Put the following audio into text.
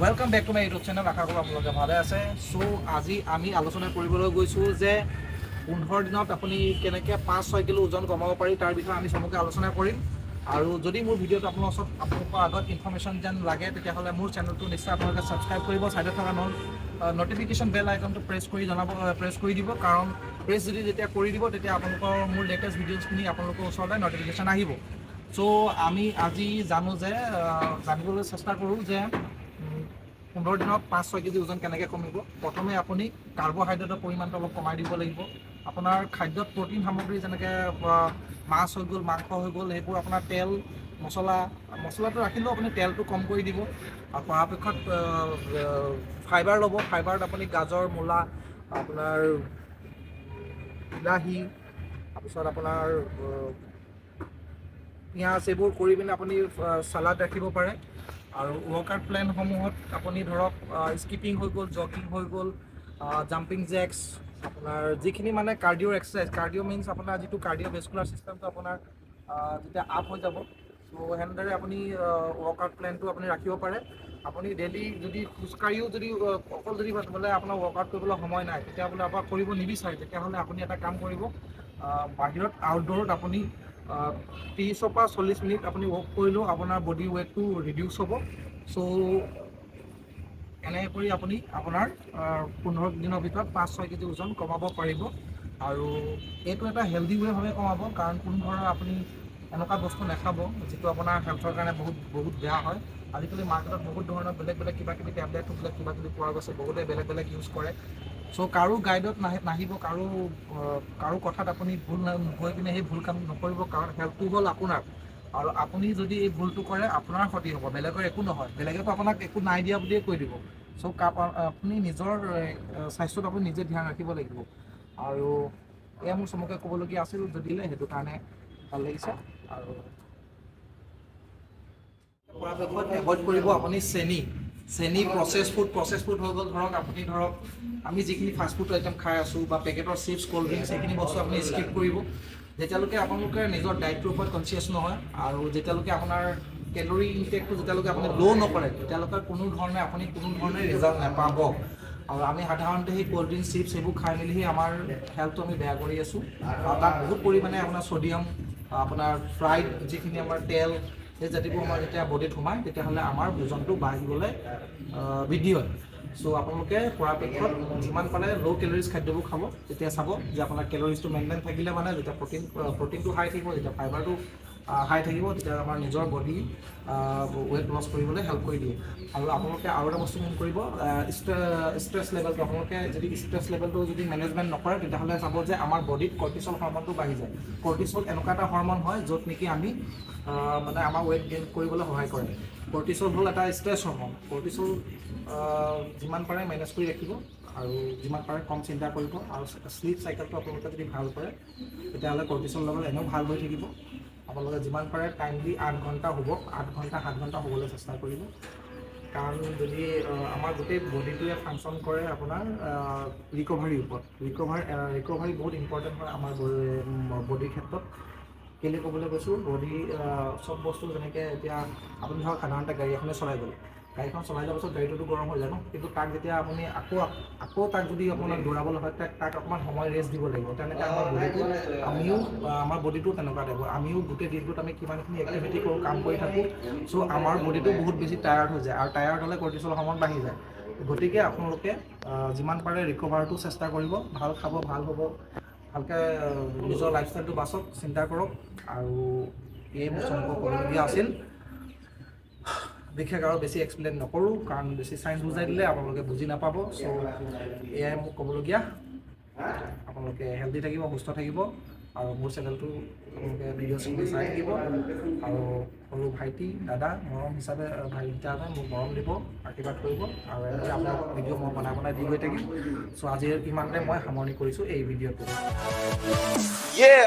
Welcome back to my YouTube channel. আশা কৰোঁ আপোনালোকে ভালে আছে। চ' আজি আমি আলোচনা কৰিবলৈ গৈছোঁ যে 15 দিনত আপুনি কেনেকৈ 5-6 কিলো ওজন কমাব পাৰি, তাৰ বিষয়ে আমি চমুকৈ আলোচনা কৰিম। আৰু যদি মোৰ ভিডিঅ'টো আপোনাৰ ওচৰত, আপোনালোকৰ আগত ইনফৰ্মেশ্যন যেন লাগে, তেতিয়াহ'লে মোৰ চেনেলটো নিশ্চয় আপোনালোকে ছাবস্ক্ৰাইব কৰিব। ছাইডত থকা নটিফিকেশ্যন বেল আইকনটো প্ৰেছ কৰি জনাব, প্ৰেছ কৰি দিব। কাৰণ প্ৰেছ যদি যেতিয়া কৰি দিব, তেতিয়া আপোনালোকৰ মোৰ লেটেষ্ট ভিডিঅ'ছখিনি আপোনালোকৰ ওচৰলৈ নটিফিকেশ্যন আহিব। চ' আমি আজি জানো যে জানিবলৈ চেষ্টা কৰোঁ যে 15 দিনত 5-6 কেজি ওজন কেনেকৈ কমিব। প্ৰথমে আপুনি কাৰ্বহাইড্ৰেটৰ পৰিমাণটো অলপ কমাই দিব লাগিব। আপোনাৰ খাদ্যত প্ৰ'টিন সামগ্ৰী, যেনেকৈ মাছ হৈ গ'ল, মাংস হৈ গ'ল, সেইবোৰ আপোনাৰ তেল মছলা, মছলাটো ৰাখিলেও আপুনি তেলটো কম কৰি দিব। আৰু পৰাপক্ষত ফাইবাৰ ল'ব। ফাইবাৰত আপুনি গাজৰ, মূলা, আপোনাৰ বিলাহী, তাৰপিছত আপোনাৰ পিঁয়াজ, এইবোৰ কৰি পিনে আপুনি চালাড ৰাখিব পাৰে। আৰু ৱৰ্কআউট প্লেনসমূহত আপুনি ধৰক স্কিপিং হৈ গ'ল, জগিং হৈ গ'ল, জাম্পিং জেক্স, আপোনাৰ যিখিনি মানে কাৰ্ডিঅ' এক্সাৰচাইজ। কাৰ্ডিঅ' মিনছ আপোনাৰ যিটো কাৰ্ডিঅ' ভেস্কুলাৰ চিষ্টেমটো আপোনাৰ যেতিয়া আপ হৈ যাব। চ' সেনেদৰে আপুনি ৱৰ্কআউট প্লেনটো আপুনি ৰাখিব পাৰে। আপুনি ডেইলি যদি খোজকাঢ়িও যদি অকল যদি বোলে আপোনাৰ ৱৰ্কআউট কৰিবলৈ সময় নাই, তেতিয়া বোলে আপোনাক কৰিব নিবিচাৰে, তেতিয়াহ'লে আপুনি এটা কাম কৰিব, বাহিৰত আউটড'ৰত আপুনি 30ৰ পৰা 40 মিনিট আপুনি ৱক কৰিলেও আপোনাৰ বডি ৱেইটটো ৰিডিউচ হ'ব। চ' এনে কৰি আপুনি আপোনাৰ 15 দিনৰ ভিতৰত 5-6 কেজি ওজন কমাব পাৰিব। আৰু এইটো এটা হেল্ডি ৱেভাৱে কমাব, কাৰণ কোনো ধৰণৰ আপুনি এনেকুৱা বস্তু নাখাব যিটো আপোনাৰ হেল্থৰ কাৰণে বহুত বহুত বেয়া হয়। আজিকালি মাৰ্কেটত বহুত ধৰণৰ বেলেগ বেলেগ কিবা কিবি টেবলেট টুবলেট কিবা কিবি পোৱা গৈছে, বহুতে বেলেগ বেলেগ ইউজ কৰে। চ' কাৰো গাইডত নাহিব, কাৰো কথাত আপুনি ভুল গৈ পিনে সেই ভুল কাম নকৰিব। কাৰণ হেল্থটো হ'ল আপোনাৰ আৰু আপুনি যদি এই ভুলটো কৰে, আপোনাৰ ক্ষতি হ'ব, বেলেগৰ একো নহয়। বেলেগেতো আপোনাক একো নাই দিয়া বুলিয়ে কৈ দিব। চ' আপুনি নিজৰ স্বাস্থ্যত আপুনি নিজে ধ্যান ৰাখিব লাগিব। আৰু এয়া মোৰ চমুকৈ ক'বলগীয়া আছিল যদিলে সেইটো কাৰণে ভাল লাগিছে। আৰু পৰাপক্ষত এভইড কৰিব আপুনি চেনি, চেনি, প্ৰচেছ ফুড। প্ৰচেছ ফুড হৈ গ'ল ধৰক আপুনি ধৰক আমি যিখিনি ফাষ্ট ফুড আইটেম খাই আছোঁ বা পেকেটৰ চিপছ, ক'ল্ড ড্ৰিংকছ, সেইখিনি বস্তু আপুনি স্কিপ কৰিব। যেতিয়ালৈকে আপোনালোকে নিজৰ ডায়েটটোৰ ওপৰত কনচিয়াছ নহয় আৰু যেতিয়ালৈকে আপোনাৰ কেলৰি ইনটেকটো যেতিয়ালৈকে আপুনি ল' নকৰে, তেতিয়ালৈকে কোনো ধৰণে আপুনি কোনো ধৰণে ৰিজাল্ট নাপাব। আৰু আমি সাধাৰণতে সেই ক'ল্ড ড্ৰিংকছ, চিপছ সেইবোৰ খাই মেলিহে আমাৰ হেল্থটো আমি বেয়া কৰি আছোঁ। আৰু তাত বহুত পৰিমাণে আপোনাৰ ছ'ডিয়াম, আপোনাৰ ফ্ৰাইড যিখিনি আমাৰ তেল, সেই জাতিবোৰ আমাৰ যেতিয়া বডিত সোমায়, তেতিয়াহ'লে আমাৰ ওজনটো বাঢ়িবলৈ বৃদ্ধি হয়। চ' আপোনালোকে পৰাপক্ষত যিমান পাৰে ল' কেলৰিজ খাদ্যবোৰ খাব। তেতিয়া চাব যে আপোনাৰ কেলৰিজটো মেইনটেইন থাকিলে, মানে যেতিয়া প্ৰ'টিনটো হাই থাকিব, যেতিয়া ফাইবাৰটো হাই থাকিব, তেতিয়া আমাৰ নিজৰ বডি ৱেইট লছ কৰিবলৈ হেল্প কৰি দিয়ে। আৰু আপোনালোকে আৰু এটা বস্তু মন কৰিব, ষ্ট্ৰেছ লেভেলটো। আপোনালোকে যদি ষ্ট্ৰেছ লেভেলটো যদি মেনেজমেণ্ট নকৰে, তেতিয়াহ'লে চাব যে আমাৰ বডিত কৰ্টিছল হৰমনটো বাঢ়ি যায়। কৰ্টিছল এনেকুৱা এটা হৰমন হয় য'ত নেকি আমি মানে আমাৰ ৱেইট গেইন কৰিবলৈ সহায় কৰে। কৰ্টিছল হ'ল এটা ষ্ট্ৰেছ হৰমন। কৰ্টিছল যিমান পাৰে মেনেজ কৰি ৰাখিব আৰু যিমান পাৰে কম চিন্তা কৰিব। আৰু শ্লিপ চাইকেলটো আপোনালোকে যদি ভাল কৰে, তেতিয়াহ'লে কৰ্টিছল লেভেল এনেও ভাল হৈ থাকিব। আপোনালোকে যিমান পাৰে টাইমলি 8 ঘণ্টা শুব, 8 ঘণ্টা, 7 ঘণ্টা শুবলৈ চেষ্টা কৰিব। কাৰণ যদি আমাৰ গোটেই বডিটোৱে ফাংচন কৰে আপোনাৰ ৰিকভাৰীৰ ওপৰত। ৰিকভাৰী বহুত ইম্পৰ্টেণ্ট হয় আমাৰ বডিৰ ক্ষেত্ৰত। কেলৈ ক'বলৈ কৈছোঁ, বডি চব বস্তু যেনেকৈ এতিয়া আপুনি ধৰক সাধাৰণতে গাড়ী এখনে চলাই গ'ল, গাড়ীখন চলাই যোৱাৰ পাছত গাড়ীটোতো গৰম হৈ যায় ন? কিন্তু তাক যেতিয়া আপুনি আকৌ আকৌ তাক যদি আপোনাক দৌৰাবলৈ হয়, তাক অকণমান সময় ৰেষ্ট দিব লাগিব। তেনেকৈ আমাৰ বডিটো, আমিও আমাৰ বডিটো তেনেকুৱা টাইপৰ। আমিও গোটেই দিনটোত আমি কিমানখিনি এক্টিভিটি কৰোঁ, কাম কৰি থাকোঁ। চ' আমাৰ বডিটো বহুত বেছি টায়াৰ্ড হৈ যায় আৰু টায়াৰ্ড হ'লে কৰ্টিছল হৰমন বাঢ়ি যায়। গতিকে আপোনালোকে যিমান পাৰে ৰিকভাৰটো চেষ্টা কৰিব। ভাল খাব, ভাল হ'ব, ভালকৈ নিজৰ লাইফষ্টাইলটো বাচক, চিন্তা কৰক। আৰু এয়ে মোৰ চমুকৈ ক'বলগীয়া আছিল। বিশেষ আৰু বেছি এক্সপ্লেইন নকৰোঁ, কাৰণ বেছি চায়েন্স বুজাই দিলে আপোনালোকে বুজি নাপাব। চ' এয়াই মোক ক'বলগীয়া। আপোনালোকে হেল্ডি থাকিব, সুস্থ থাকিব আৰু মোৰ চেনেলটো আপোনালোকে ভিডিঅ'ছখিনি চাই থাকিব। আৰু সৰু ভাইটি, দাদা, মৰম হিচাপে ভাইটি হিচাপে মোক মৰম দিব, আশীৰ্বাদ কৰিব। আৰু এনেকৈ আপোনালোকক ভিডিঅ' মই বনাই বনাই দি গৈ থাকিম। চ' আজি ইমানতে মই সামৰণি কৰিছোঁ এই ভিডিঅ'টো। Yeah.